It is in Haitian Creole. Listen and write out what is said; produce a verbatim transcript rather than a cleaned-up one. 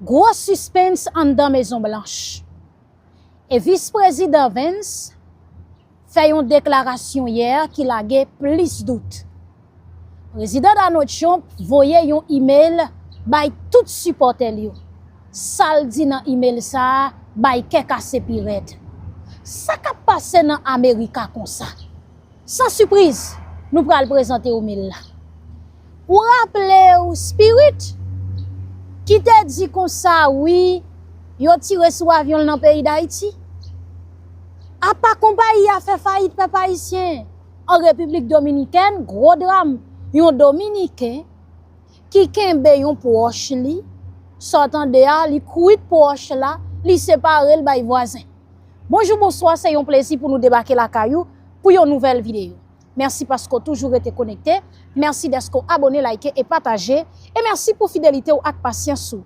Gwo sispens anndan Mezon Blanch. E Vis Prezidan Vance fè yon deklarasyon yè ki lage plis dout. Prezidan Donald Trump voye yon imèl bay tout sipòtè l yo. Sa l di nan imèl sa a bay kè kase pi rèd. Sa k ap pase nan Amerika konsa? San sipriz, nou pral prezante w imèl la. Ou raple w Spirit ki te di konsa wi, yo tire sou avyon l nan peyi Dayiti? Apa konpayi a fè fayit, pèp ayisyen? An Repiblik Dominikèn, gwo dram, yon Dominiken ki kenbe yon pwòch li, sa w tande a, li kwit pwòch la, li separe l bay vwazen. Bonjou, bonswa, se yon plezi pou nou debake lakay ou pou yon nouvèl videyo. Mèsi paske w toujou rete konekte. Mèsi dèske w abone, like e pataje. E mèsi pou fidelite w ak pasyans ou.